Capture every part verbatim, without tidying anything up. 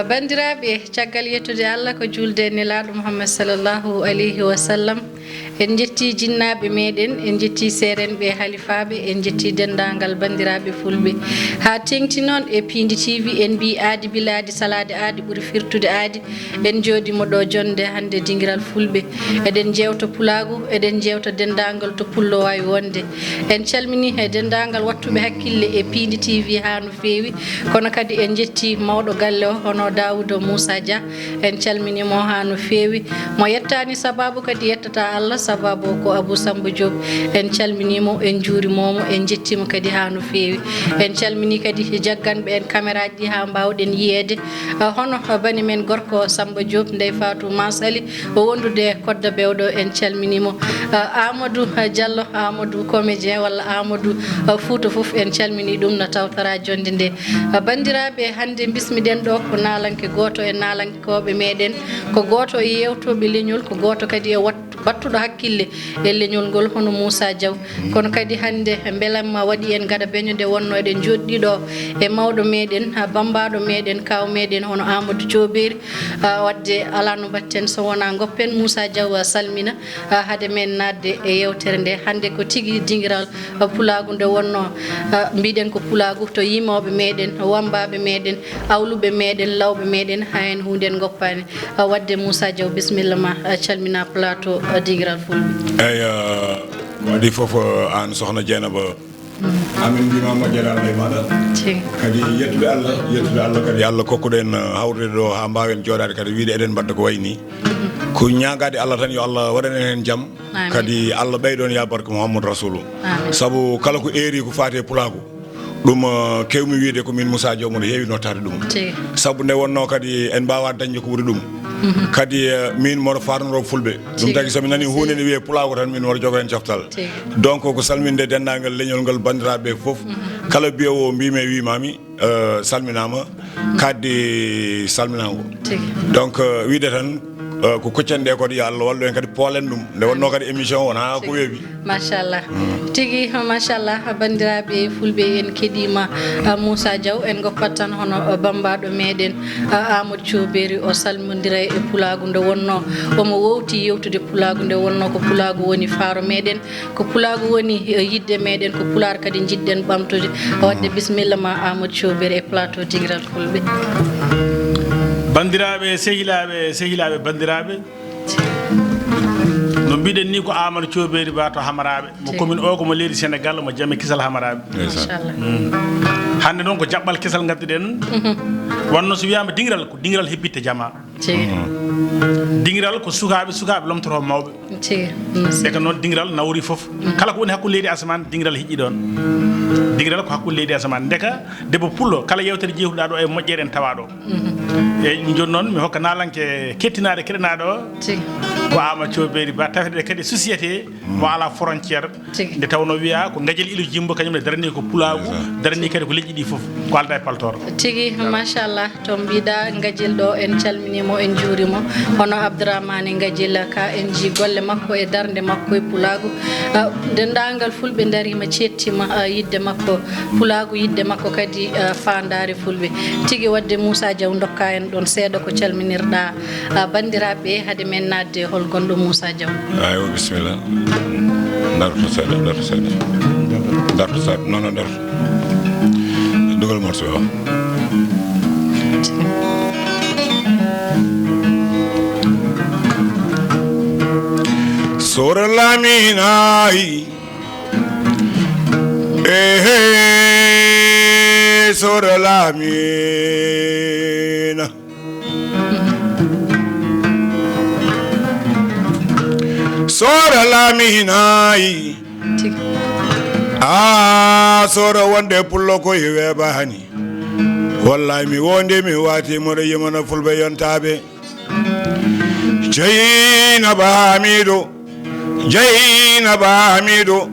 Banndiraaɓe, caggal yettude Allah ko juulde e Nelaaɗo Muhammad sallallahu alayhi wa sallam, en njettii jinnaaɓe meeɗen, en njettii seerenɓe e halifaaɓe, en njettii denndaangal banndiraaɓe fulɓe. Haa teeŋti noon e Piindi T V, en mbii aadi bilaaɗi salaade aadi ɓuri firtude aadi. En njooɗiima ɗo jonnde hannde dingiral fulɓe. Eɗen njeewta pulaagu, eɗen njeewta denndaangal to pullo waawi wonde. En calminii he denndaangal waɗtuɓe hakkille e Piindi T V haa no feewi, kono kadi en njettii mawɗo galle o, hono Daawuda Muusa Dia. En calminii mo haa no feewi. Mo yettaani sabaabu kadi yettata Allah, sabaabu o ko Abuu Sammba Joob. En calminii mo, en njuuriima mo, en njettii mo kadi haa no feewi. En calminii kadi jagganɓe en kameraaji ɗi haa mbaawɗen yiyeede. Ah, hono, ah, bani men gorko Sammba Joob, Ndey Faatu Maasali, o wondude e Kodda Bewɗo, en calminii mo. Ah, Amadou, ah, Diallo, Amadou comédien walla Amadou, ah, Fuuta fof, en calminii ɗum no tawtoraa jonnde nde. Ah, banndiraaɓe, hannde mbismiɗen ɗo ko naalanke gooto e naalankooɓe meeɗen, ko gooto e yeewtooɓe leñol, ko gooto kadi e wat-, battuɗo hakkille e leñol ngol, hono Muusa Diaw. Kono kadi hannde mbelamma waɗi en gada beño nde wonnoo eɗen njooɗii ɗo e mawɗo meeɗen, ah, bammbaaɗo meeɗen, kaaw meeɗen, hono Amadou Thiobery. Ah, waɗde alaa no mbaɗten so wonaa ngoppen Muusa Diaw, ah, salmina, ah, hade men naatde e yeewtere nde. Hannde ko tigi dingiral, ah, pulaagu nde wonnoo, ah, mbiɗen ko pulaagu to yimooɓe meeɗen, wammbaaɓe meeɗen, awluɓe meeɗen, lawɓe meeɗen, haa heen huunde en ngoppaani. Ah, waɗde Muusa Diaw, bisimilla ma, ah, calmina plateau, ah, dingiral fulɓe. Eeyi, ah, ko adii fof, ah, aan sohna Dieynaba. Amin mbiima moƴƴere Allah e maaɗa. Tigi. Kadi yettude Allah, yettude Allah kadi Allah kokkuɗen, uh, hawrude ɗo haa mbaawen jooɗaade kadi wiyde eɗen mbaɗda ko wayi nii. Ko ñaagaade Allah tan yo Allah waɗan en heen jam. Amin. Kadi Allah ɓeydo en yaa barke Muhammadu Rasulu. Amin. Sabu kala ko eeri ko faati e pulaagu, ɗum, uh, keewmi wiyde ko miin Muusa Diaw mboɗo heewi notaade ɗum. Tigi. Sabu nde wonnoo kadi en mbaawaa dañde ko ɓuri ɗum. Mhm. Kadi, eh, miin mboɗo faarnoroo fulɓe. Ɗum tigi. Tagi so mi nanii huunde ne wiyee pulaagu tan, miin mboɗo jogo heen coftal. Tigi. Donc, ko salminde denndaangal leñol ngal, banndiraaɓe fof. Mhm. Kala mbiyoowo mbiimi e wiimaami, eh, salminaama. Mhm. Kadi salminaango. Tigi. Donc, eh, wiyde tan, eh, ko kuccen ɗe kadi, yo Allah wallu en kadi poolen ɗum. Nde wonnoo kadi émission o wonaa ko weeɓi. Machallah. Mm. Tigi, machallah, banndiraaɓe fulɓe, en keɗiima, ah, Muusa Diaw, en ngoppat tan hono, ah, bammbaaɗo meeɗen, ah, Amadou Thiobery, o salmondira e pulaagu nde wonnoo omo wowti yewtude pulaagu nde wonnoo ko pulaagu woni faaro meeɗen, ko pulaagu woni, eh, yiɗde meeɗen, ko pulaar kadi njiɗɗen ɓamtude. Waɗde bisimilla ma Amadou Thiobery e plateau Dingiral Fulɓe. Banndiraaɓe, sehilaaɓe, sehilaaɓe, banndiraaɓe, no mbiɗen ni ko Amadou Thiobery Ba to Hamaraɓe. Mo commune o ko mo leydi Sénégal, mo Jame Kisal Hamaraɓe. Ndeysaan. Machallah. Mm. Hannde noon ko jaɓɓal kesal ngadduɗen. Mhm. Wanno so wiyaama dingiral, ko dingiral hebbitte jama. Tigi. Mm. Dingiral ko sukaaɓe, sukaaɓe lomtoto mawɓe. Tigi. Mm. Ndeka noon dingiral nawori fof. Mm. Kala ko woni hakkunde leydi e asamaan, dingiral heƴƴi ɗoon. Dingiral ko hakkunde leydi e asamaan. Ndeka debbo pullo, kala yewtere jeytuɗaa ɗo e moƴƴere en tawa ɗo. Mhm. Eeyi, ɗum jooni noon, mi hokka naalanke kettinaɗo, keɗanaaɗo o. Tigi. Ko Ama Thiobery Ba, tawete kadi société mo alaa frontière. Tigi. Nde tawnoo wiyaa ko Ngadiel Ilo Jimbo, kañum ne daranii ko pulaagu, ndeysaan, daranii kadi ko leƴƴi ɗi fof, ko aldaa e paltoor. Tigi, machallah, to mbiɗa Ngadiel ɗo, en calminii mo, en njuurii mo. Hono Abdourahmane Ngadiel ka, en njii golle makko e darnde makko e pulaagu. Ah, denndaangal fulɓe ndariima, ceettiima, ah, yiɗde makko pulaagu, yiɗde makko kadi, ah, faandaare fulɓe. Tigi, waɗde Moussa Diaw, ndokka en ɗoon seeɗa ko calminirɗa, ah, banndiraaɓe hade men naatde e hol gonɗo Moussa Diaw. Aywa, bisimilla. Darto seeɗa, darto seeɗa. Darto seeɗa. Non, non, darto. Dugal morceau o. Sora Lamine ay. Ehe, Sora Lamine. Sora Lamine ay. Tigi. Ah, Sora wonde pullo ko e weeɓa hani. Wallahi mi wonde mi waati moɗo yimana fulɓe yontaaɓe. Jeynaba Hamidu, Jeynaba Hamidu.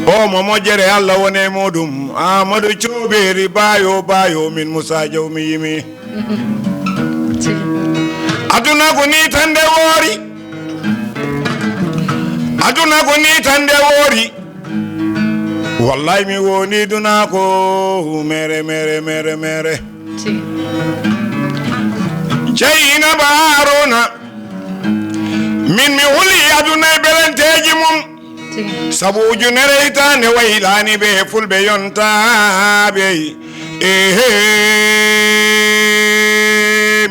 O mo moƴƴere Allah wone muɗum. Amadou Thiobery Bayo, Bayo min Moussa Diaw mi yimi. Aduna ko ni tan nde woori. Aduna ko ni tan nde woori. Wallahi mi wondi duna ko mere mere mere mere. Tigi. Jeynaba Haruna, min mi huli aduna e belenteeji mum. Tigi. Sabu ujunere hitaande waylani ɓe fulɓe yontaaɓe. Ehe,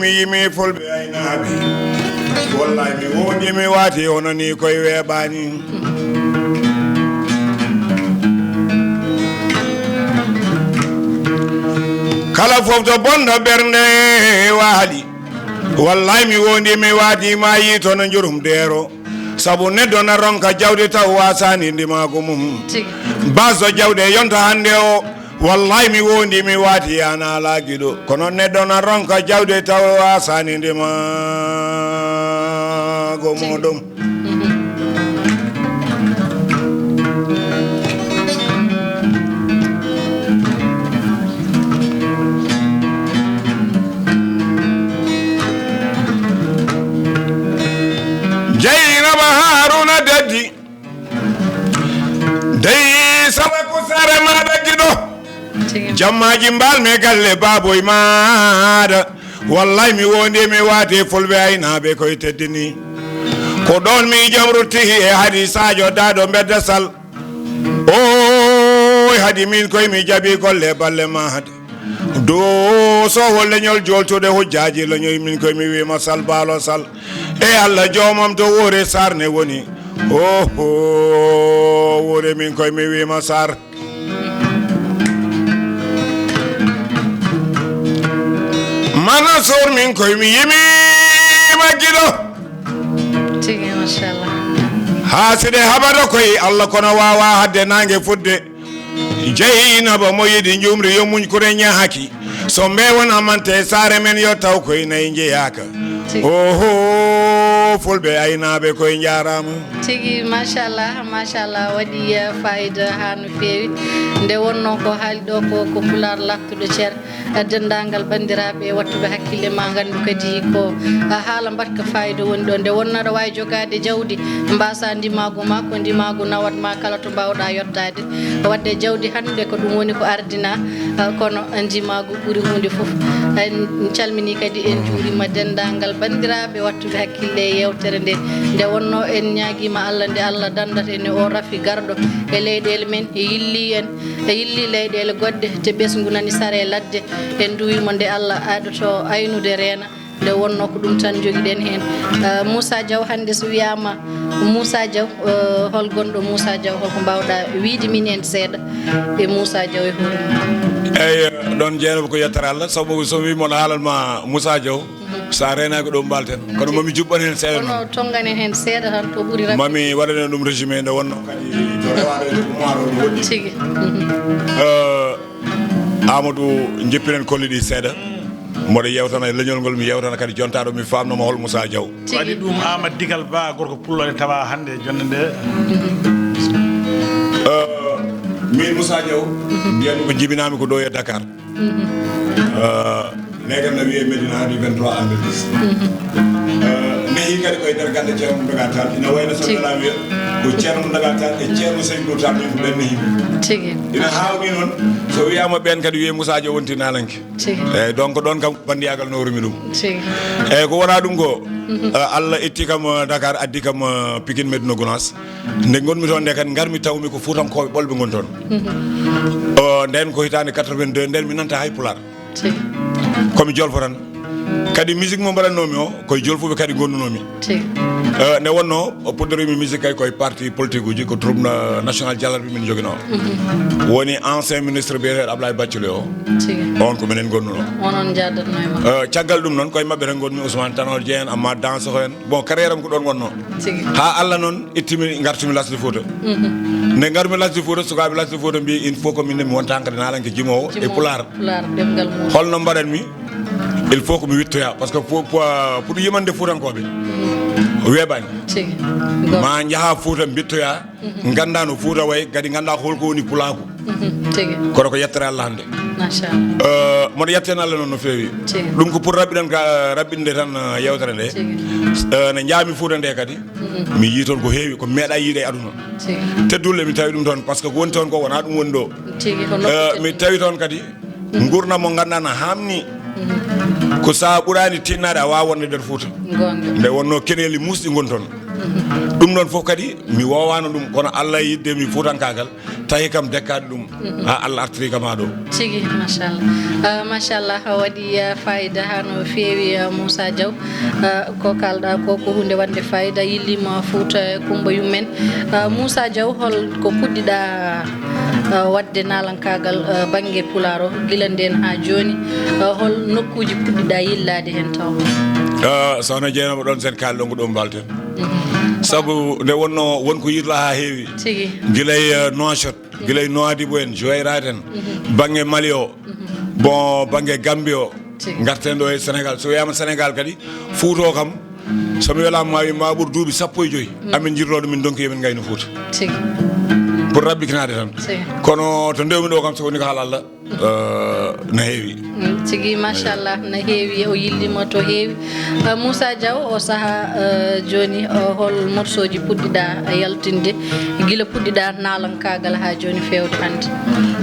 mi yimi fulɓe aynaaɓe. Wallahi mi wondi mi waati hono ni koye weeɓaani. Kala fof to bonɗo ɓernde waali. Wallahi mi wondi mi waadi ma yi tono njurum deero. Sabu neɗɗo na ronka jawdi taw wasani ndimaagu mum. Tigi. Baso jawde yonta hannde o. Wallahi mi wondi mi waati yana ala giɗo. Kono neɗɗo na ronka jawde taw wasani ndimaagu muɗum. Jeynaba Haruna Daddi. Dey sala ko sare maɗa giɗo. Tigi. Jammaji mbal me galle baboy maɗa. Wallahi mi wondi mi waati fulɓe aynaaɓe koye teddini. Ko ɗon mi jamruti e hadi Sadio Dado Mbedda Sal. Oy hadi min koye mi jaɓi golle balle ma hadi. Do sowo leñol joltude hujjaji leñol min koye mi wima Sal Balo Sal. E Allah joomam to wore Sar ne woni. Oho, wore min koye mi wima Sar. Manasor min koye mi yimi maggiɗo. Tigi, machallah. Haa side habata koye Allah kono wawa hadde nange fudde. Jeynaba mo yiɗi njumri yo muñ kure ñahaki. So mbe wona mante saare men yo taw koye nayi njeyaaka. Tigi. Oho, fulɓe aynaaɓe koye njaaraama. Tigi, machallah, machallah, waɗi, eh, fayida haa no feewi. Nde wonnoo ko haali ɗo ko, ko pulaar lattuɗo ceer. Eh, denndaangal banndiraaɓe wattuɓe hakkille ma nganndu kadi ko, eh, haala mbaɗka fayida woni ɗo. Nde wonnoo aɗa waawi jogaade jawdi, mbaasa ndimaagu ma, ko ndimaagu nawat ma kala to mbaawɗaa yottaade. Waɗde jawdi hannde ko ɗum woni ko ardinaa, eh, kono ndimaagu ɓuri huunde fof. En calminii kadi, en njuuriima denndaangal banndiraaɓe wattuɓe hakkille e yeewtere nde. Nde wonnoo en ñaagiima Allah, nde Allah danndata en e oo rafi garɗo e leyɗeele men, e yilli en, e yilli leyɗeele goɗɗe, te ɓesngu nani sara e ladde. En nduwiima nde Allah aɗoto aynude reena. Nde wonnoo ko ɗum tan njogiɗen heen. Eh, Moussa Diaw, hannde so wiyaama Moussa Diaw, eh, hol gonɗo Moussa Diaw, holko mbaawɗaa wiyde min heen seeɗa e Moussa Diaw e hoore mum? Eyi, ɗon Jeynaba ko yettere Allah, sabu so mi wii mon haalan ma Moussa Diaw, so a reenaaki ɗo mbaalten. Kono mami juɓɓan heen seeɗa noon. Kono tonnganen heen seeɗa tan, ko ɓuri raɓɓude. Mami waɗanen ɗum résumé nde wonnoo kadi to rewaaɗo e ɗum maaro no woɗɗi. Tigi. Eh, Amadou, jippiren kolli ɗi seeɗa. Mboɗo yewtana e leñol ngol, mi yewtana kadi jontaaɗo, mi faamnoma hol Moussa Diaw. Tigi. Waɗi ɗum Amadou Digal Ba, gorko pullo ne tawa hannde e jonnde nde. Eh, min Moussa Diaw, mbiyanmi ko jibinaami ko ɗo e Dakar. Eh, negan no wiyee Medina du vingt-trois avril. Eh, nehi kadi koye nder galle Ceerno Mountaga Tall. Ina wayno so Tigi. Ngalaa wiyee ko Ceerno Mountaga Tall e Ceerno Seydou Tall, min ko ɓen nehi. Tigi. Ina haawni noon, so wiyaama ɓeen kadi wiyee Moussa Diaw wonti naalanke. Tigi. Eyi, donc ɗoon kam banndiyagal no hormi ɗum. Tigi. Eyi, ko wonaa ɗum ko, eh, Allah itti kam, eh, Dakar, addi kam, eh, Pikine Médina Gounass. Nde ngonmi toon nde kadi ngarmi tawmi ko Fuutankooɓe ɓolɓe ngoni toon. O, nden ko hitaande quatre-vingt-deux, nden mi nanta hay pulaar. Tigi. Komi jolfo tan. Kadi musique mo mbaɗatnoomi o, koye jolfuɓe kadi ngonnunoomi. Tigi. Eh, nde wonnoo, o puɗɗoriimi musique kay koye parti politique uji, ko troupe na-, national Jalarbi min njoginoo. Woni ancien ministre biyeteeɗo Ablaye Bathily o. Tigi. On ko minen ngonnunoo. Onon njaadatnoo e makko. Eh, caggal ɗum noon, koye maɓɓe tan ngonmi, Ousmane Tanor Dieng, Amath Dansokho en. Bon, carrière am ko ɗoon wonnoo. Tigi. Haa Allah noon ittimi, ngartumi lasde Fuuta. Nde ngarmi lasde Fuuta, sukaaɓe lasde Fuuta mbii, il faut ko min mi wonta hankadi naalanke jimoowo e Jimoowo. Pulaar. Pulaar, ɗemngal mum. Holno mbaɗatmi? Il faut ko mi wittoya, parce que pour, pour, pour yimande Fuutankooɓe, weeɓaani. Tigi. Goto. Ma njaha Fuuta, mbittoya, ngannda no Fuuta wayi, kadi ngannda holko woni pulaaku. Mhm, tigi. Kono ko yettere Allah hannde. Machallah. Eh, mboɗo yetteen Allah noon no feewi. Tigi. Ɗum ko pour raɓɓiɗen ka, raɓɓinde tan, eh, yewtere nde. Tigi. Eh, nde njaami Fuuta nde kadi, mhm, mi yii toon ko heewi, ko mi meeɗa yiide e aduna. Tigi. Teddulle mi tawi ɗum toon, par ce que ko woni toon ko wonaa ɗum woni ɗo. Tigi, ko nokku, eh, mi teddude, tawi toon kadi, mhm, nguurndam mo ngannduɗaa na haamni. Mhm. Ko so a ɓuraani tinnaade, a waawaa wonde nder Fuuta. Goonga. Nde wonnoo keneeli muusɗi ngoni toon. Mhm. Ɗum ɗoon fof kadi, mi woowaano ɗum, kono Allah yiɗde mi fuutankaagal, tawi kam dekkaade ɗum, mhm, haa Allah artiri kam haa ɗo. Tigi, machallah. Ah, machallah, waɗi, ah, fayida haa no feewi, ah, Moussa Diaw. Ah, ko kaalɗaa ko, ko huunde waɗnde fayida, yilliima Fuuta e Kummba yummen. Ah, Moussa Diaw, hol ko puɗɗiɗaa, ah, waɗde naalankaagal, ah, bannge Pulaar o, gila ndeen haa jooni? Ah, hol nokkuuji puɗɗiɗaa yillaade heen taw? Ah, Sokhna Dieynaba, ɗoon sen kaalɗon ko ɗoon mbaalten. Mhm. Sabu nde wonnoo won ko yiɗlaa haa heewi. Tigi. Gila e, ah, Nouakchott, gila e Nouadhibou en, Juwayraat en, mhm, bannge Mali o, mhm, bon, bannge Gambie o, tigi, ngarten ɗo e Sénégal. So wiyaama Sénégal kadi, Fuuta o kam, so mi welaama ma wi ma ɓur duuɓi sappo e joyi, mm, amin njirlooɗo min ndonki yo min ngaynu Fuuta. Tigi. Pour raɓɓitinaade tan. Tigi. Kono to ndewmi ɗo kam, so woni ko haala Allah, eh, na heewi. Mm, tigi, machallah, na heewi, o yilliima to heewi. Eh, Moussa Diaw, o sahaa, eh, jooni, o hol morceauji puɗɗiɗaa yaltinde, gila puɗɗiɗaa naalankaagal haa jooni feewde hannde?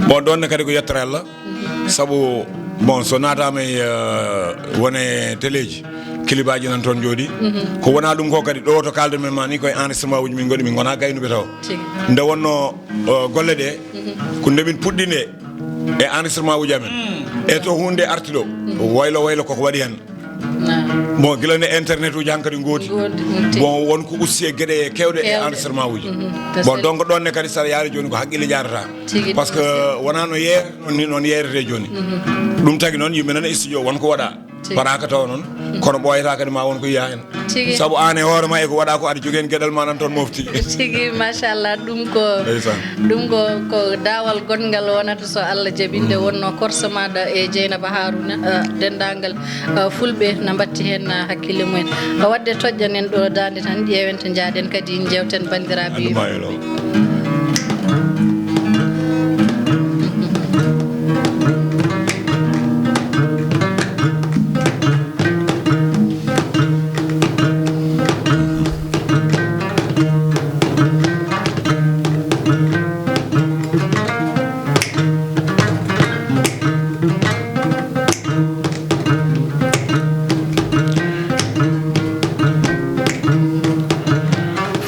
Bon, ɗoon ne kadi ko yettere Allah. Mhm. Sabu, bon, so naataama e, eh, wone teleeji, kilibaaji nan toon njooɗi. Mhm. Ko wonaa ɗum ko kadi, ɗo to kaalden men ma ni, koye enregistrement uji min ngoni, min ngonaa gaynuɓe taw. Tigi. Nde wonnoo, eh, golle ɗe, mhm, ko nde min puɗɗi nde, e enregistrement uji amen. Mm. E to huunde arti ɗo, mm, waylo waylo koko waɗi heen. Ah. Bon, gila nde internet uji hankadi ngoodi. Ngoodi, mm, tigi. Bon, won ko usti e geɗe keewɗe e, keewɗe, enregistrement uji. Mhm, bon, donc ɗoon ne kadi, so aɗa yaari jooni ko haqqille jaarata. Tigi. Par ce que wonaa no yeer, noon ni noon yeerete jooni. Mhm. Ɗum tagi noon, yimɓe nana e studio, won ko waɗaa. Tigi. Paraaka tawa noon, kono ɓooyataa kadi ma won ko yiyaa heen. Tigi. Sabu aan e hoore ma e ko waɗaa ko aɗa jogii heen geɗal ma nan toon mofti. Tigi, machallah, ɗum ko, ndeysaan, ɗum ko, ko daawal goɗngal wonata so Allah jaɓi. Nde wonnoo korse maaɗa e Dieynaba Harouna, eh, denndaangal, eh, fulɓe na mbatti heen, eh, hakkille mumen. Ko waɗde toƴƴanen ɗo daande tan, ƴeewen to njaaɗen kadi njeewten banndiraaɓe. Addu ma e law.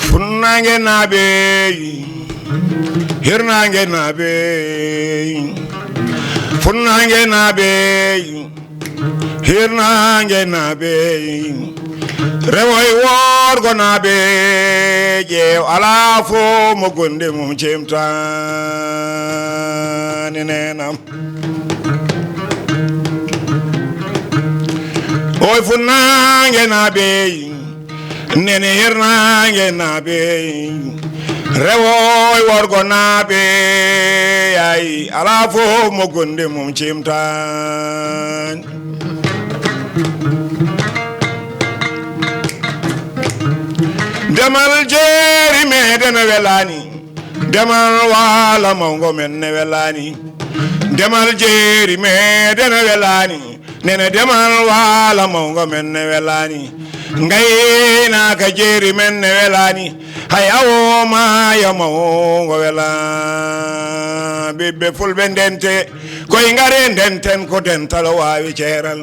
Funnaange naaɓe, hirnaange naaɓe, funnaange naaɓe, hirnaange naaɓe, rewo e worgo naaɓe, ƴeew alaa fof mo gonde mum cemtaani neenam. Oy funnaange naaɓe, nene hirnaange naaɓe, rewo e worgo naaɓe, ay, alaa fof mo gonde mum cimtaani. Demal jeeri meɗen welaani. Demal waalo mawngo men ne welaani. Demal jeeri meɗen welaani. Nene demal waalo mawngo men ne welaani. Ngaynaaka jeeri men ne welaani. Hay awo maayo mawngo welaani. Ɓiɓɓe fulɓe ndente, koye ngare ndenten ko dental waawi ceeral.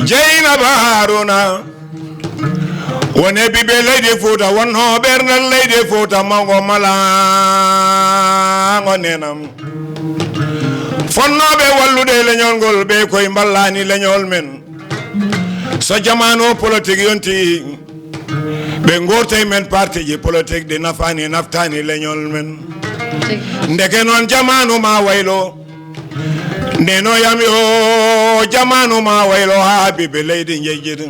Jeynaba Haruna, won e ɓiɓɓe leydi Fuuta, wonnoo ɓernal leydi Fuuta, mawngo malaango nenam. Fonnooɓe wallude leñol ngol, ɓe koye mballaani leñol men. So jamaanu politique yonti, ɓe ngortay men partiji politique ɗi nafaani, naftaani leñol men. Ndeke noon jamaanu ma waylo. Neno yam yo jamaanu ma waylo haa ɓiɓɓe leydi njejjiti.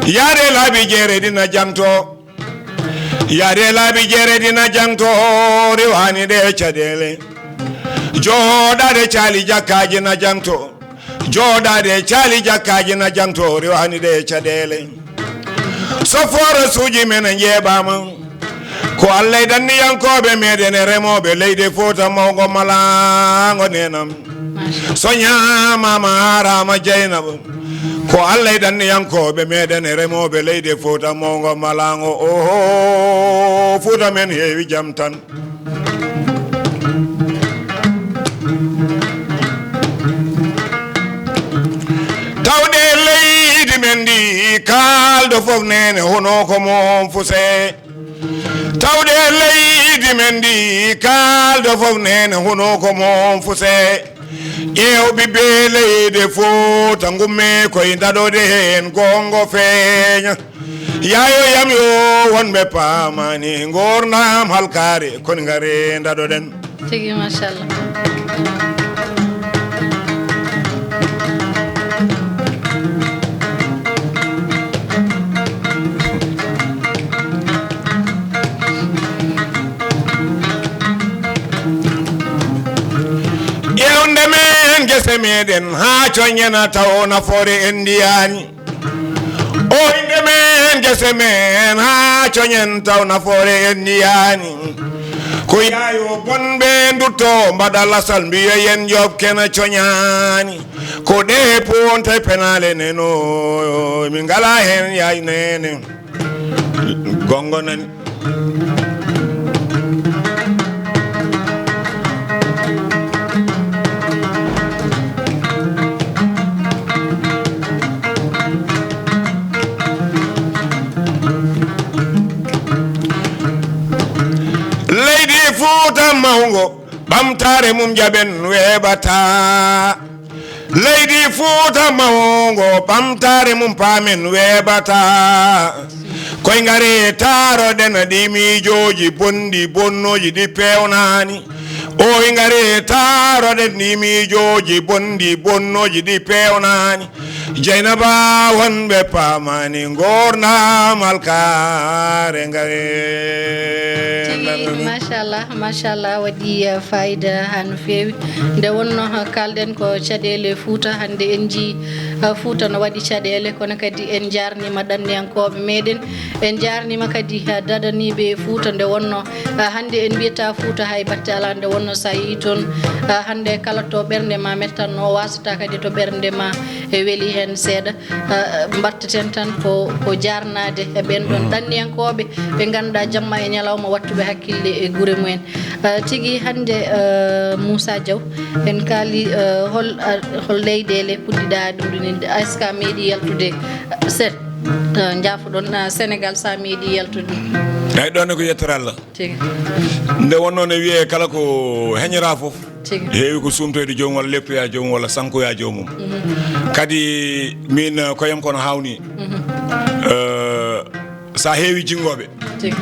Yaade laabi jeere dina jangto. Yaade laabi jeere dina jangto, riwaani ɗe caɗeele. Jooɗaade caali jakkaaji na jangto. Jooɗaade caali jakkaaji na jangto riwani ɗe caɗeele. Sofoore suuji men njeeɓaama. Ko Allah e danniyankooɓe meɗen e remooɓe leydi Fuuta mawngo malaango nenam. So ñaamaama haaraama Jeynaba. Ko Allah e danniyankooɓe meɗen e remooɓe leydi Fuuta mawngo malaango. Oho, Fuuta men heewi jam tan. Tawde leydi men ndi kaaldo fof nene hono ko mon fuse. Tawde leydi men ndi kaaldo fof nene hono ko mon fuse. Ƴeew ɓiɓɓe leydi Fuuta ngumme koye daɗoɗe heen goongo feeña. Yaayo yam yo wonɓe paamani nguurndam halkaare, kon ngare daɗoɗen. Tigi, machallah. Ƴeewnde men gese meɗen haa coññena taw nafoore en ndiyaani. O innde men gese men haa coñen taw nafoore en ndiyaani. Ko yaayo bonɓe ndutto mbaɗa lasal mbiya yen job kena coñaani. Ko ɗe ponte penaale neno min ngala heen yaay nene. Gongo nani. Leydi Fuuta mawngo, ɓamtaare mum jaɓen weeɓata. Leydi Fuuta mawngo, ɓamtaare mum paamen weeɓata. Koy ngare taaroɗen ɗi miijooji bonɗi bonnooji ɗi peewnaani. Oy ngare taaroɗen ɗi miijooji bonɗi bonnooji ɗi peewnaani. Jeynaba wonɓe paamani ngorndam alkaare ngare. Tigi, machallah, machallah, waɗi, eh, fayida haa no feewi. Nde wonno, eh, kalɗen ko caɗeele Fuuta. Hannde en njii, eh, Fuuta no waɗi caɗeele, kono kadi en njaarniima ɗanniyankooɓe meɗen. En njaarniima kadi, eh, daɗaniiɓe Fuuta. Nde wonno, eh, hannde en mbiyata Fuuta hay batte alaa. Nde wonno so a yehii toon, eh, hannde kala to ɓernde ma mettatnoo, wasata kadi to ɓernde ma e weli heen seeɗa. Eh, mbaɗtaten tan ko, ko jaarnaade e ɓeen ɗoon ɗanniyankooɓe ɓe ngannduɗaa jamma e ñalawma wattuɓe hakkille e gure mumen. Eh, tigi hannde, eh, Moussa Diaw, en kaali, eh, hol, eh, hol leyɗeele puɗɗiɗaa ɗum ɗum inde? Est-ce que a meeɗi yaltude, eh, Set, eh, njaafoɗon, eh, Sénégal, so a meeɗi yaltude? Eyi, ɗoon ne ko yettere Allah. Tigi. Nde wonnoo ne wiyee kala ko heñoraa fof, tigi, heewi ko suumtoyde joomum walla leptoyaa joomum walla sankoyaa joomum. Mhm. Kadi miin, eh, koyam kono haawnii. Mhm. Eh, so a heewi jinngooɓe, tigi,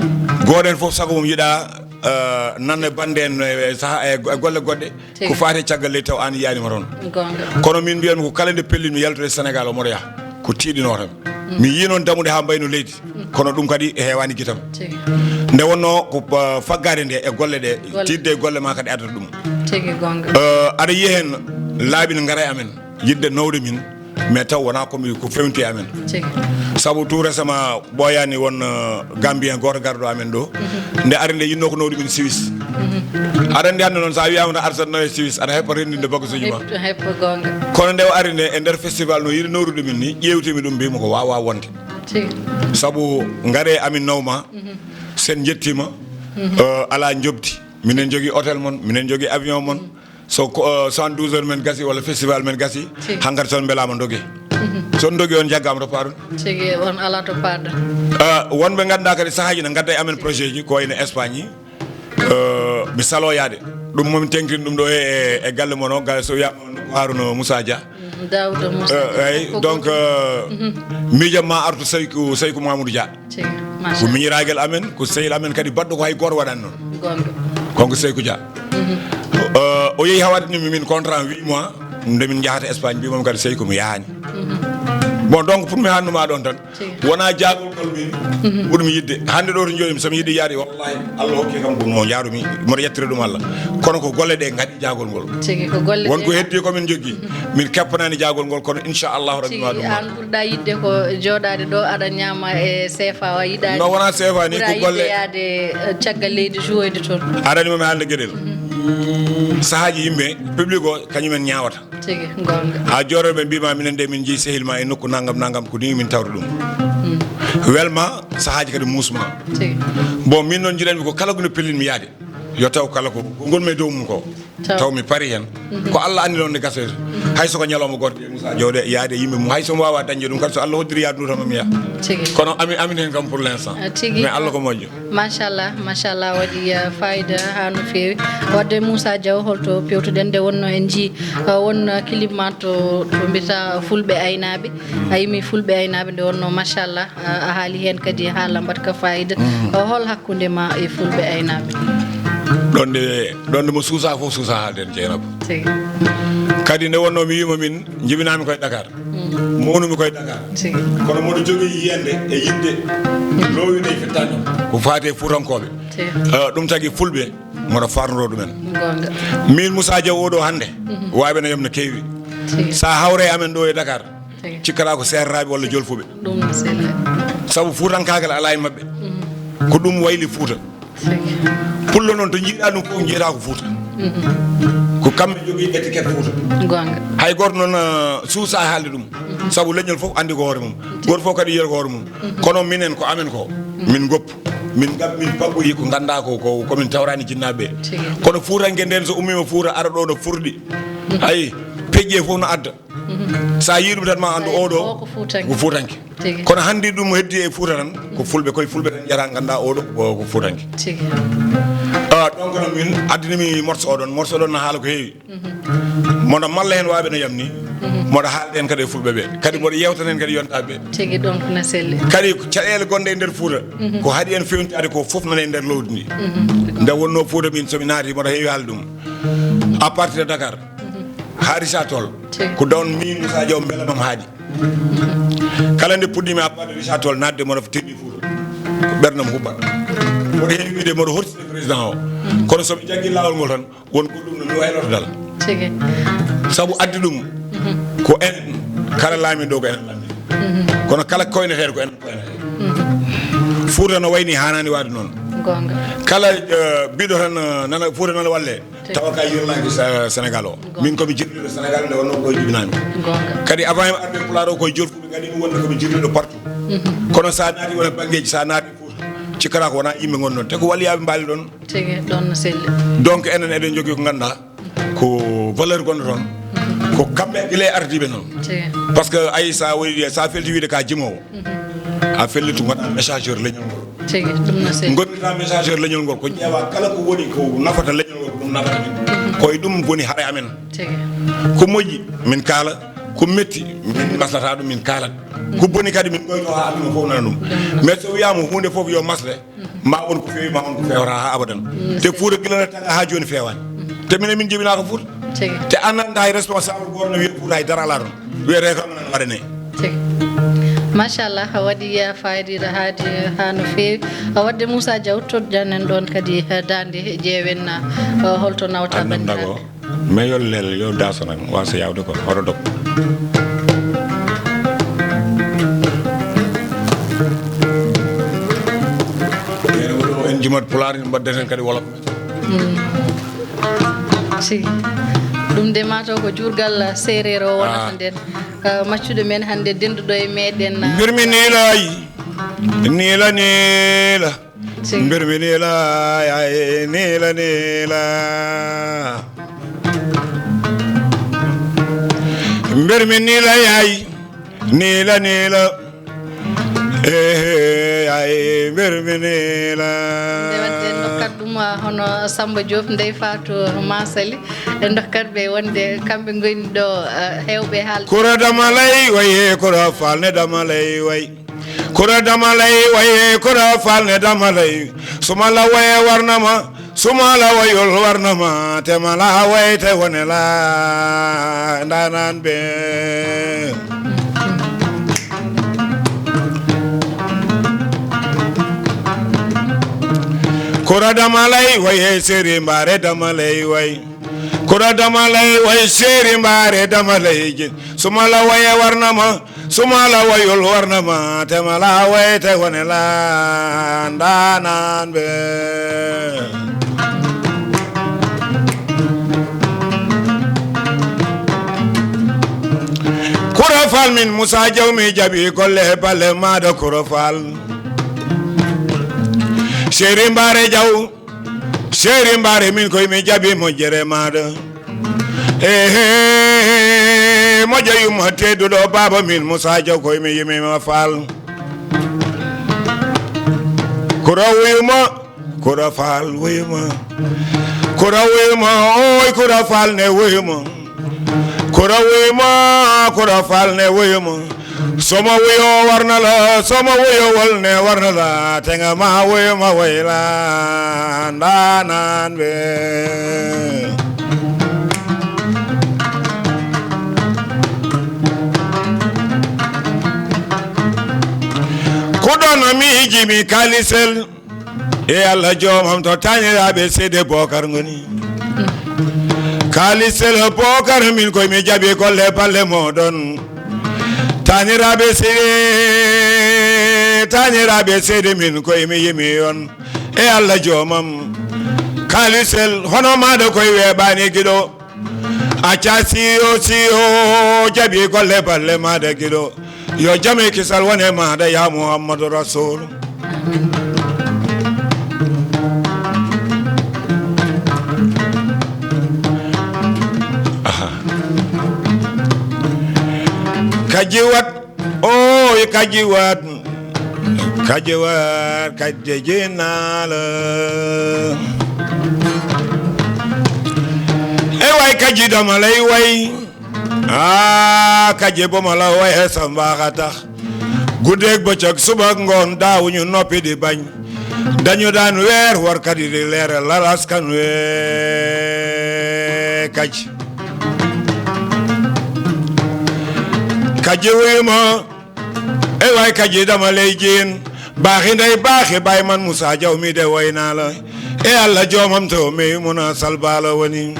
gooto heen fof sago mum yiɗa, eh, nanna bannde en e saha, e go-, e golle goɗɗe, tigi, ko faati e caggal leydi taw aan yiyaani mo toon. Goonga. Kono min mbiyatmi ko kala nde pellinmi yaltude Sénégal omo reya, ko tiiɗinoo tan. Mm. Mi yii noon damuɗe haa mbayno leydi, kono ɗum kadi heewaani gitam. Tigi. Nde wonnoo ko, uh, faggaade nde e golle ɗe, golle, tiiɗde e golle ma kadi addata ɗum. Tigi, goonga. Uh, aɗa yiya heen laabi ne ngara e amen, yiɗde nawde min, mais taw wonaa ko mi, ko fewnti e amen. Tigi. Sabu tout récemment ɓooyaani won, uh, Gambien gooto garɗo amen ɗo. Mhm. Nde ari nde yiɗnoo ko nawde min Suisse. Mhm. Aɗa anndi hannde noon so a wiyaama no artat nawe Suisse, aɗa heppa renndinde bagage uji ma. Hep-, heppa goonga. Kono nde o ari nde e nder festival no yiɗi nawrude min ni, ƴeewtimi ɗum mbimi ko waawaa wonde. Tigi. Sabu ngare amin nawma, mhm, sen njettiima, mhm, eh, alaa njoɓdi. Minen njogii hôtel mon, minen njogii avion mon. So ko, eh, soixante-douze heures men gasi walla festival men gasi, tigi, hankadi so on mbelaama ndogee. Mhm. So on ndogii on njaggaama to paaɗon. Tigi, on alaa to paaɗon. Eh, wonɓe ngannduɗaa kadi sahaaji ne ngadda e amen projet ji ko wayno Espagne. Eh, mi saloo yaade. Ɗum momin teŋtini ɗum ɗo e, e, e galle mon o, galle so wiyaama on ko Harouna Moussa Dia. Mm, Daouda Moussa. Eh, eyi, ko donc, gooto, eh, mhm, miijam ma artu Sayku, Sayku Mamoudou Dia. Tigi, ko machallah, miñiraagal amen, ko sehil amen kadi baɗɗo ko hay gooto waɗaani noon. Goonga. Kanko Sayku Dia. Mhm. Eh, o yehi haa waɗani min contrat huit mois, nde min njahata Espagne, mbimomi kadi Sayku mi yahaani. Mhm. Bon, donc, pour mi hannuma ɗon tan, wona jaagol ngol min ɓurmi yiɗde. Hannde ɗo to jooɗimi, so mi yiɗi yaade, wallahi, Allah hokki kam ko no yaarumi, mboɗo yettira ɗum Allah. Kono ko golle ɗe ngaɗi jaagol ngol. Tigi, ko golle won ko heddi ko min joggi. Min keppanaani jaagol ngol, kono inchallahu rabbi ma ɗum. An ɓurɗa yiɗde ko jooɗaade ɗo aɗa ñaama e seefa, a yiɗaani. No, wona seefa ni, ko golle. Yaade, eh, caggal leydi, jouoyde toon. Aɗa anndi mo mi haalde geɗel. Sahaaji yimɓe, public o, kañumen ñaawata. Tigi, goonga. Haa jooɗoɓe mbima minen de min jeyi sehil ma e nokku nangam nangam, ko ni min tawri ɗum. Welma, sahaaji kadi muusma. Tigi. Bon, min noon jiɗanmi ko kala ko no pellinmi yaade, yo taw kala ko, ko ngonmi e dow mum ko. Taw. Taw mi pari heen. Ko Allah anndi noon nde gasata. Hay so ko ñalawma gooto de Moussa Diaw de yaade e yimɓe mum, hay so mi waawa dañde ɗum kadi, so Allah hoddiri yaade ndu tan mi yaha. Tigi. Kono amin, amin heen kam pour l'instant. Ah, tigi. Mais Allah ko moƴƴo. Machallah, machallah, waɗi, eh, fayida haa no feewi. Wadde Moussa Diaw, holto pewtuɗen nde wonno en njii, eh, won, eh, clip ma to, to mbiyata Fulɓe Aynaaɓe. A yimi Fulɓe Aynaaɓe nde wonno, machallah, eh, a haali heen kadi haala mbaɗka fayida. Eh, hol hakkunde ma e Fulɓe Aynaaɓe? Ɗon de, ɗon de mo suusa fof suusa haalden Jeynaba. Tigi. Kadi nde wonno mi wiima min njibinaami koye Dakar. Mawnumi koye Dakar. Tigi. Kono mboɗo jogii yiyannde e yiɗde loowinde e fittaandu ko faati e Fuutankooɓe. Tigi. Eh, ɗum tagi Fulɓe mboɗo farnoro ɗumen. Goonga. Min Moussa Diaw oɗo hannde, waawɓe no yam no keewi. Tigi. So a hawre e amen ɗo e Dakar, tigi, cikkata ko seereraaɓe walla jolfuɓe. Ɗum no selli. Sabu fuutankaagal alaa e maɓɓe. Ko ɗum wayli Fuuta. Pullo noon, to njiiɗaa ɗum fof, njiiɗaa ko Fuuta. Ko kamɓe njogii étiquette Fuuta. Goonga. Hay gooto noon, eh, suusaa haalde ɗum. Sabu leñol fof anndi ko hoore mum. Gooto fof kadi yiyata ko hoore mum. Kono minen ko amen ko. Min ngoppu. Min ngam-, min paggoyi ko nganndaa ko, ko, ko min tawraani jinnaaɓe ɓe. Tigi. Kono Fuutanke nden so ummiima Fuuta ara ɗo no furɗi. Ayi, peƴƴe fof no adda. So a yii ɗum tan ma anndu oɗo ko Fuutanke. Ko Fuutanke. Tigi. Kono hannde ɗum heddi e Fuuta tan, ko Fulɓe, koye Fulɓe tan njiyata ngannda oɗo ko, ko Fuutanke. Tigi. Ah, donc noon min addinimi morceau oɗon. Morceau oɗon no haala ko heewi. Mboɗo malla heen waawɓe no yamni. Mboɗo haalda heen kadi e Fulɓe ɓe. Kadi mboɗo yeewtana heen kadi yontaaɓe ɓe. Tigi, donc no selli. Kadi caɗeele gonɗe e nder Fuuta, ko haɗi en fewnitaade ko fof nana e nder lowdi ndi. Nde wonno Fuuta min so mi naati mboɗo heewi haalde ɗum. À partir de Dakar, haa Richard Toll. Tigi. Ko ɗon min Moussa Diaw mbela mam haaɗi. Kala nde puɗɗimi à part de Richard Toll naatde mboɗo tenni Fuuta. Ko ɓernam hubba. Mboɗo heewi wiide mboɗo horsi président o. Kono so mi jaggi laawol ngol tan, won goɗɗum no mi wayloto dal. Tigi. Sabu addi ɗum ko enen, kala laamiiɗo ko enen laamiiɗo. Kono kala koyneteeɗo ko enen koynetee. Fuuta no wayni haanaani waade noon. Goonga. Kala, eh, mbiɗo tan, eh, nana Fuuta nana walle. Tawa ka yirlaaki Sa-, Sénégal o. Goonga. Min ko mi jibinɗo Sénégal nde wonno ko ɗo jibinaami. Goonga. Kadi avant mi arde Pulaar o koye jolfuɓe kadi mi wonde ko mi jibinɗo partout. Kono sa naati wona banngeeji, sa naati Fuuta, cikkata ko wona yimɓe ngon ɗon. Te ko waliyaaɓe mbaali ɗon. Tigi, ɗon no selli. Donc enen eɗen jogii ko ngannduɗaa ko valeur gonɗo toon. Ko kamɓe gila e ardiiɓe noon. Tigi. Parce que ayi sa woni, sa felti wiide ka jimoowo. A fellitu ngonɗa messageur leñol ngol. Tigi, ɗum no selli. Ngonɗa messageur leñol ngol, ko ƴeewa kala ko woni ko nafata leñol ngol, ko ɗum nafata min. Ko e ɗum woni haɗe amen. Tigi. Ko moƴƴi, min kaala, ko metti, min maslata ɗum, min kaala. Ko boni kadi, min goyto haa aduna fof nana ɗum. Mais so wiyaama huunde fof yo masle, ma won ko feewi, ma won ko feewata haa abadan. Te Fuuta gila nde taga haa jooni feewaani. Te minen min jibinaaka Fuuta. Tigi. Te an anndaa hay responsable gooto no wiya Fuuta hay dara alaa toon. Wiyetee kam nana waɗanee. Tigi. Machallah, a waɗi, eh, fayida haadi, eh, haa no feewi. A waɗde Moussa Diaw, toɗɗan en ɗoon kadi, eh, daande ƴeewen, eh, holto nawta banndiraaɓe. Mais yo lel, yo daso nan, wasa yawde ko hoto dog. En jimat pulaar, en mbaddat hen kadi wolof. Mm. Tigi. Ɗum de mataw ko juurgal seereer o wonata nden. Ah, maccuɗo men hannde denduɗo e meɗen, ah, mbirmi niilay, niila, niila. Tigi. Mbirmi niila, ay, niila, niila. Mbirmi niila, ay, niila, niila. Eh, ay, mbirmi niila. Nde wadde en ndokkat ɗum, ah, hono Samba Diop, Ndeye Fatou Massaly. En ndokkat ɓe wonde kamɓe ngoni ɗo, ah, heewɓe haalde. Kura damalay, waye, kura falne damalay, way. Kura damalay, waye, kura falne damalay. Sumala waye warnama, sumala wayol warnama, te mala waye te wonela, ndanan be. Kura damalay waye seri mbare damalay way. Kura damalay way seri mbare damalay jin. Sumala waye warnama. Sumala wayol warnama. Temala way te wonela. Ndanan be. Kura fal min Musa Jaw mi jabi golle balle mada kura fal. Seri mbare jaw. Seri mbare min koy mi jabi mo jere mada. Ehe, mo jayuma tedudo baba min Musa Jaw koy mi yimi ma fal. Kura wuyuma, kura fal wuyuma. Kura wuyuma, oy kura fal ne wuyuma. Kura wuyuma, kura fal ne wuyuma. Soma wuyo warnala, soma wuyo wolne warnala, tenga ma wuyo ma wayla, ndanan be. Kudono mi jimi kalisel. E Allah joomam to taaniraaɓe seede bookar ngoni. Kaalisel bookar min koye mi jaɓi golle balle moɗon. Taaniraaɓe seede, taaniraaɓe seede min koye mi yimi on. E Allah joomam. Kaalisel hono maɗa koye weeɓani giɗo. Acca siyo siyo jaɓi golle balle maɗa giɗo. Yo jame kisal wone maɗa ya Muhammadu Rasul. Aha. Kaji wat, oy kaji wat. Kaji wat, kaji jinala. E way kaji damalay way. Ah, kaji bomala way samba kata. Guddeeg bëccëg suba ngoon daawuñu noppi di bañ. Dañu daan weer war kadi di leeral lal askan we kaji. Kaji wuyu ma. E waay kaji dama lay jiin. Baaxi ndey baaxi baay man Moussa Diaw mi de woy naa la. E Allah joomam to Maymuna Sall baa la woni.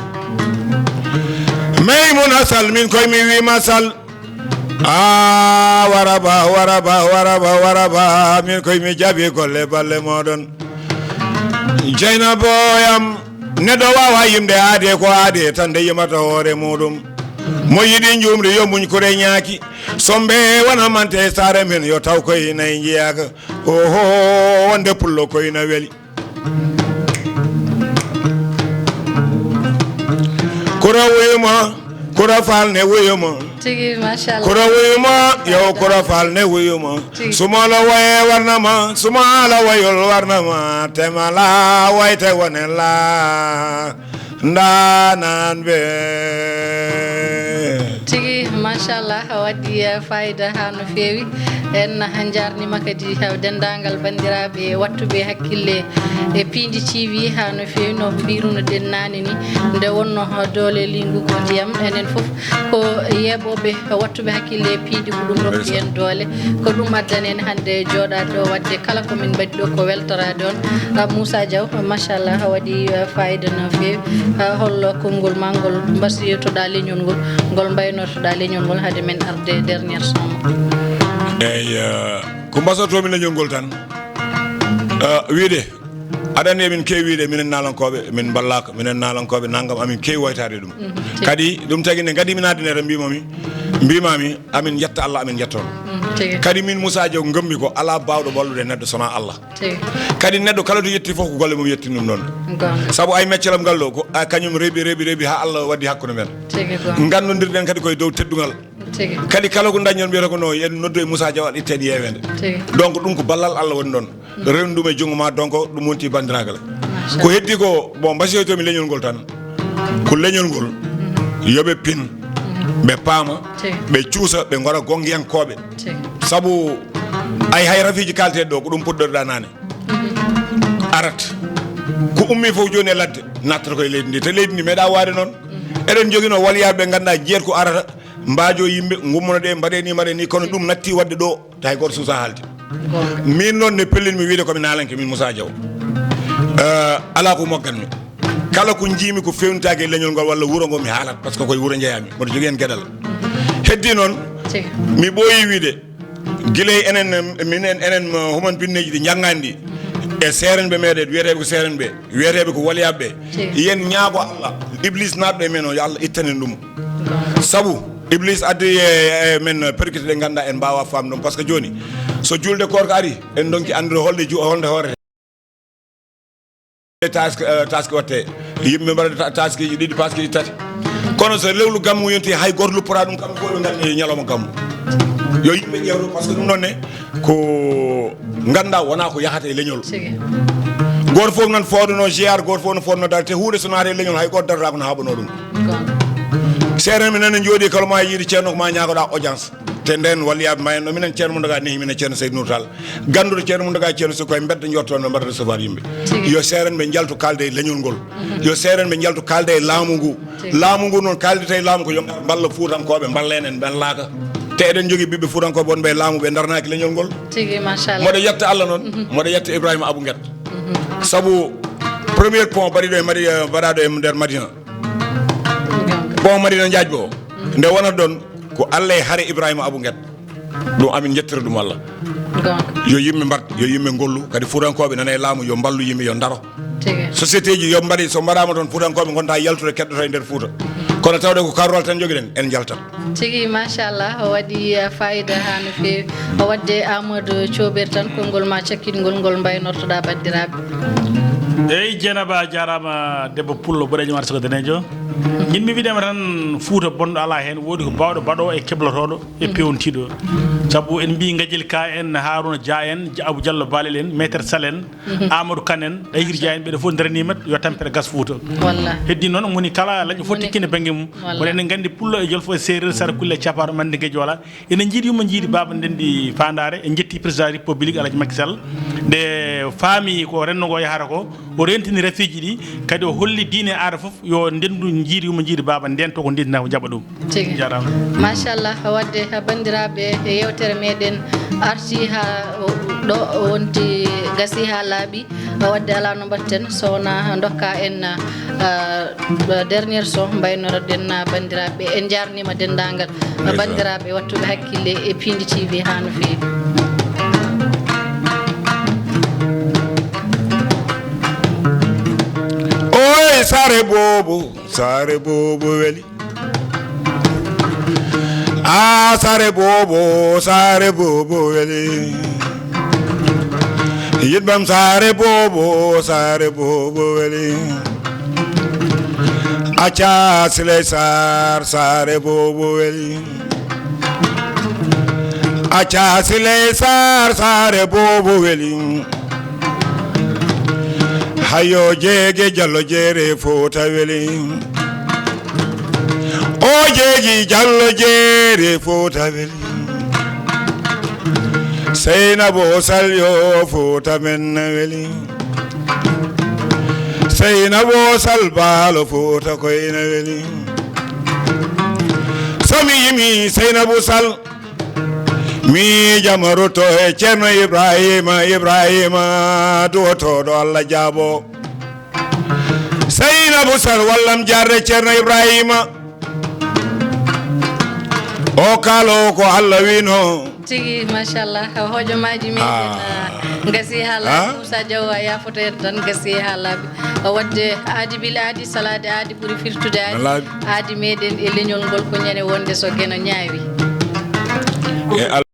Maymuna Sall min koy mi wi ma Sall. Ah, waraba, waraba, waraba, waraba. Min koy mi jaɓi golle balle moɗon. Jeyna boyam. Neɗɗo wawa yimde aade ko aade tan nde yimata hoore muɗum. Mo yiɗi njumri yo muñ kure ñaaki. Sombe wona mante saare men yo taw koye nayi njiyaka. Oho, wonde pullo koye na weli. Kura wuyuma, kura fal ne wuyuma. Tigi, machallah. Kura wuyuma, yo kura fal ne wuyuma. Tigi. Sumala waye warnama, sumala wayol warnama, temala wayte wonela. Ndanan be. Tigi, machallah, waddi, eh, fayida ha no feewi. En njarnima kadi, eh, denndaangal banndiraaɓe wattuɓe hakkille e Piindi T V ha no feewi, no mbiruno-ɗen naane ni, nde wonno, eh, doole liingu ko ndiyam, enen fof ko yeeɓooɓe wattuɓe hakkille e piindi ko ɗum rokki en doole. Ko ɗum addani en hannde jooɗaade ɗo, waɗde kala ko min mbaɗi ɗo ko weltoraade on. Ah, Moussa Diaw, machallah, waɗi, ah, fayida no feewi. Ah, hollo konngol ma ngol mbasiytoɗaa leñol ngol, ngol mbaynortoɗaa leñol ngol hade men arde dernière son? Eyyi, ah, ko mbasotomi leñol ngol tan, ah, wiide aɗa anndi emin keewi wiide minen naalankooɓe min mballaka, minen naalankooɓe nanngam, amin keewi woytaade ɗum. Mhm, tigi. Kadi ɗum tagi nde ngadimi naatde nde tan mbimami, mbimami amin njetta Allah, amin njetta on. Mhm, tigi. Kadi min Moussa Diaw ngammi ko alaa baawɗo wallude neɗɗo sona Allah. Tigi. Kadi neɗɗo kala to yetti fof ko golle mum yettini ɗum ɗon. Goonga. Sabu ay meccalam ngal ɗo ko a kañum reeɓi, reeɓi, reeɓi haa Allah waddi hakkunde men. Tigi, goonga. Nganndodirɗen kadi koye dow teddungal. Tigi. Kadi kala ko daññon mbiyata ko no en noddu e Moussa Diaw aɗa itta en yeewende. Tigi. Donc ɗum ko ballal Allah woni ɗon. Rewndu ɗum e junngo ma, donc ɗum wonti banndiraagal. Machallah. Ko heddi ko, bon, mbasiyoytomi leñol ngol tan. Ko leñol ngol, yo ɓe pin, ɓe paama, tigi, ɓe cuusa, ɓe ngora gonngiyankooɓe. Tigi. Sabu ay hay rafiiji kaalteeɗi ɗo, ko ɗum puɗɗorɗaa naane. Arat. Ko ummi fof jooni e ladde, nattata ko e leydi ndi. Te leydi ndi meeɗaa waade noon. Eɗen njoginoo waliyaaɓe ɓe ngannduɗaa jeet ko arata, mbaajo yimɓe, ngummono ɗe, mbaɗe ni, mbaɗe ni, kono ɗum natti waɗde ɗo. Tawi hay gooto suusa haalde. Goonga. Min noon ne pellin mi wiide ko mi naalanke min Moussa Diaw. Eh, alaa ko mogganmi. Kala ko njiimi ko fewnitaake e leñol ngol walla wuro ngol, mi haalat, par ce que koye wuro njeyaami. Mboɗo jogii heen geɗal. Heddii noon, mi ɓooyii wiide, gila e enen, minen, enen, human pinneeji ɗi njanngaani ɗi, e seerenɓe meɗen, wiyeteeɓe ko seerenɓe, wiyeteeɓe ko waliyaaɓe, yen ñaago Allah, Iblis naatɗo e men o, yo Allah ittanen ɗum. Sabu Iblis addi e, e men perkite ɗe ngannduɗaa en mbaawaa faamde ɗum. Par ce que jooni, so juulde koorka ari, en ndonki anndude holde ju-, holde hoorete. Task, eh, task watte. Yimɓe mbaɗa ta-, taskiji ɗiɗi, paskiji tati. Kono so lewlu gammu yonti, hay gooto lupporaa ɗum, kamɓe fof ɓe ngarti e ñalawma gammu. Yo yimɓe ƴeew ɗum, par ce que ɗum noon ne, ko ngannduɗaa wonaa ko yahata e leñol. Gooto fof nan foodono G R, gooto fof no foodono dal, te huunde so naata e leñol, hay gooto darataako no haɓanoo ɗum. Seerenɓe nana njooɗi kala ma yiide ceerno ko ma ñaagoɗaa audience. Te nden walliyaaɓe ma en ɗo, minen Ceerno Mountaga nehi, minen Ceerno Seydou Nour Tall. Gannduɗo Ceerno Mountaga, Ceerno Seydou, koye mbedda njottoon ɓe mbaɗa recevoir yimɓe. Yo seerenɓe njaltu kaalde e leñol ngol. Yo seerenɓe njaltu kaalde e laamu ngu. Laamu ngu noon, kaaldita e laamu ko yo ngar mballa Fuutankooɓe, mballa en, en mballaaka. Te eɗen njogii ɓiɓɓe Fuutankooɓe wonɓe e laamu, ɓe ndarnaaki leñol ngol. Tigi, machallah. Mboɗo yetta Allah noon, mboɗo yetta Ibrahima Abou Nguet. Sabu premier pont mbaɗiɗo e Madi-, eh, mbaɗaaɗo e nder Madina. Pont Madina Njaajbo o. Nde wonata ɗon ko Allah e hare Ibrahima Abou Nguet. Ɗum amin njettira ɗum Allah. Yo yimɓe mbaɗ, yo yimɓe ngollu. Kadi Fuutankooɓe nana e laamu, yo mballu yimɓe, yo ndaro. Tigi. Société ji yo mbaɗe, so mbaɗaama toon, Fuutankooɓe ngonta yaltude, keɗɗoto e nder Fuuta. Kono tawde ko karwal tan njogiɗen, en njaltat. Tigi, machallah, o waɗi, eh, fayida haa no feewi. O waɗde Amadou Coobir tan, konngol ma cakkitgol ngol mbaynortoɗaa banndiraaɓe. Eyi, Dieynaba, a jaaraama, debbo pullo, boɗeejo mata soko daneejo. Min mi wiɗema tan, Fuuta bonɗo alaa heen, woodi ko baawɗo baɗoowo e keblotooɗo e peewnitiiɗo. Sabu en mbii Ngajel Ka en, Harouna Dia en, Abou Diallo Balel en, Maître Sall en, Amadou Kane en, Ɗahir Dia en, ɓeɗe fof ndaraniima yo tampere gas Fuuta. Wallahi. Heddi noon, moni kala lañɗo fof tikkina bannge mum. Wallahi. Wala enen nganndi pullo e jolfo e seereer, sara kulle capato mande ngeji wala. Ene njiiɗi yumma njiiɗi baaba ndenndi faandaare. En njetti président république Alhaji Macky Sall. Nde faami ko renndo ngo yahata ko, o rentini rafiiji ɗi, kadi o holli diine e aada fof yo ndendu njiiɗi yumma njiiɗi baaba ndento ko ndendina ko jaɓa ɗum. Tigi. Jaaraama. Machallah, wadde ha banndiraaɓe e yewtere meɗen arti ha o, ɗo o wonti gasi ha laaɓi. Wadde alaa no mbaɗten so wonaa ndokka en, ah, dernier son mbaynoraɗen, ah, banndiraaɓe. En njaarniima denndaangal banndiraaɓe wattuɓe hakkille e Pindi T V haa no feewi. Oy, saare boobo, saare boobo weli. Ah, saare boobo, saare boobo weli. Yiɗɓam saare boobo, saare boobo weli. Acca Siley Saar, saare boobo weli. Acca Siley Saar, saare boobo weli. Hayo jeege Jallo Jeere Fuuta weli. O jeegi Jallo Jeere Fuuta weli. Seynabou Sall yo Fuuta men weli. Seynabou Sall baalo Fuuta koyna weli. So mi yimi Seynabou Sall, mi jama rutto e Ceerno Ibrahima, Ibrahima duwotooɗo Allah jaabo. Seynabou Sall, wallam jarre Ceerno Ibrahima. O kaalo ko Allah wino. Tigi, machallah. Hojomaaji meɗen, ah, ah, ngasi haa laaɓi. Ah? Moussa Diaw, a yaafoto en tan, ngasi haa laaɓi. O wadde aadi bil aadi, salaade aadi ɓuri firtude aadi. Aadi meɗen e leñol ngol ko ñande wonde so Geno ñaawi. E